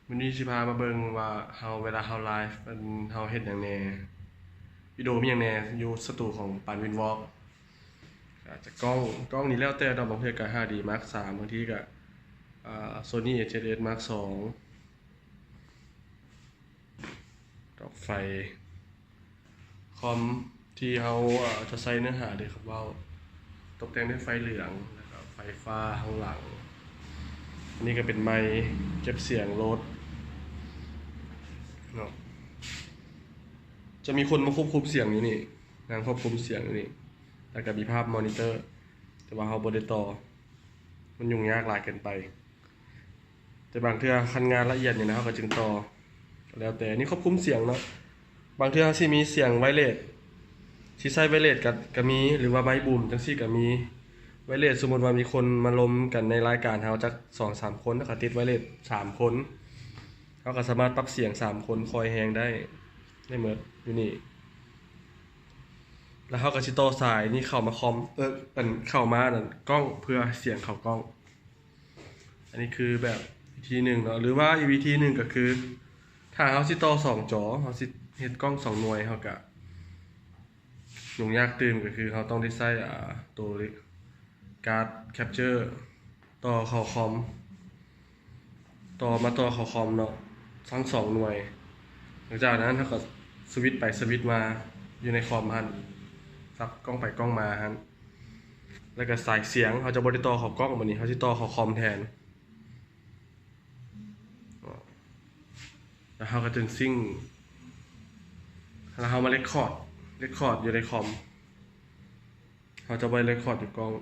ມື້ນີ້ຊິພາມາເບິ່ງວ່າເຮົາ ເວລາເຮົາໄລຟ໌ ມັນ ເຮົາເຮັດຫຍັງແດ່ ວິດີໂອມີຫຍັງແດ່ ຢູ່ສະຕູຂອງປານວິນວອກ. ອາດຈະກ້ອງ ກ້ອງນີ້ແລ້ວແຕ່ເນາະ ບາງເທື່ອກໍຫ້າດີມາກສາມ ບາງທີກໍ ອາ ໂຊນີເອເຈັດເອັສມາກສອງ ດອກໄຟ ຄອມທີ່ເຮົາ ເອີ ຈະໃສ່ເນື້ອຫາເດ້ ຄັນເວົ້າ ຕົກແຕ່ງດ້ວຍໄຟເຫຼືອງ ແລ້ວກໍໄຟຟ້າຂ້າງຫຼັງ. ອັນນີ້ກໍເປັນໄມເກັບສຽງໂລດເນາະ ຈະມີຄົນມາຄວບຄຸມສຽງຢູ່ນີ້ ນາງຄວບຄຸມສຽງຢູ່ນີ້ ແລ້ວກໍມີພາບມໍນິເຕີ ແຕ່ວ່າເຮົາບໍ່ໄດ້ຕໍ່ ມັນຫຍຸ້ງຍາກຫຼາຍເກີນໄປ. ແຕ່ບາງເທື່ອຄັນງານລະອຽດນີ້ນະ ເຮົາກໍຈຶ່ງຕໍ່ ແລ້ວແຕ່. ນີ້ຄວບຄຸມສຽງເນາະ ບາງເທື່ອເຮົາຊິມີສຽງໄວເລດ ຊິໃຊ້ໄວເລດກໍ ກໍມີ ຫຼືວ່າໄມບູມຈັ່ງຊີ້ກໍມີ. ໄວເລດ ສົມມຸດວ່າມີຄົນມາລົມກັນໃນລາຍການເຮົາຈັກສອງສາມຄົນ ເຮົາກໍຕິດໄວເລດສາມຄົນ ເຮົາກໍສາມາດປັບສຽງສາມຄົນ ຄອຍແຮງໄດ້ ໄດ້ໝົດຢູ່ນີ້. ແລ້ວເຮົາກໍຊິຕໍ່ສາຍນີ້ເຂົ້າມາຄອມ ເອີ ອັນ ເຂົ້າມານັ້ນກ້ອງ ເພື່ອສຽງເຂົ້າກ້ອງ. ອັນນີ້ຄືແບບວິທີໜຶ່ງເນາະ ຫຼືວ່າອີກວິທີໜຶ່ງກໍຄື ຖ້າເຮົາຊິຕໍ່ສອງຈໍ ເຮົາຊິເຮັດກ້ອງສອງໜ່ວຍ ເຮົາກະຫຍຸ້ງຍາກຕື່ມ ກໍຄືເຮົາຕ້ອງໄດ້ໃຊ້ ອາ ໂຕກາດແຄັບເຈີຕໍ່ເຂົ້າຄອມ ຕໍ່ ມາຕໍ່ເຂົ້າຄອມເນາະ ທັງສອງໜ່ວຍ. ຫຼັງຈາກນັ້ນເຮົາກໍສະວິດໄປສະວິດມາຢູ່ໃນຄອມຫັ້ນ ສັບກ້ອງໄປກ້ອງມາຫັ້ນ. ແລ້ວກໍສາຍສຽງ ເຮົາຈະບໍ່ໄດ້ຕໍ່ເຂົ້າກ້ອງ ບາດນີ້ເຮົາຊິຕໍ່ເຂົ້າຄອມແທນ ແລ້ວເຮົາກໍຈຶ່ງຊິງ ແລ້ວເຮົາມາເຣັກຄອດ ເຣັກຄອດຢູ່ໃນຄອມ ເຮົາຈະບໍ່ໄດ້ເຣັກຄອດຢູ່ກ້ອງ.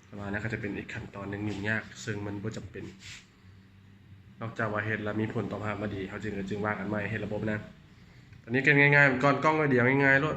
ແຕ່ວ່ານັ້ນກໍຈະເປັນອີກຂັ້ນຕອນໜຶ່ງຫຍຸ້ງຍາກ ເຊິ່ງມັນບໍ່ຈຳເປັນ ນອກຈາກວ່າເຮັດແລ້ວມີຜົນຕອບຮັບມາດີ ເຮົາຈຶ່ງ ຈຶ່ງວ່າກັນໃໝ່ ເຮັດລະບົບນັ້ນ. ຕອນນີ້ກໍງ່າຍໆ ກ່ອນກ້ອງໜ້ອຍດຽວ ງ່າຍໆໂລດ.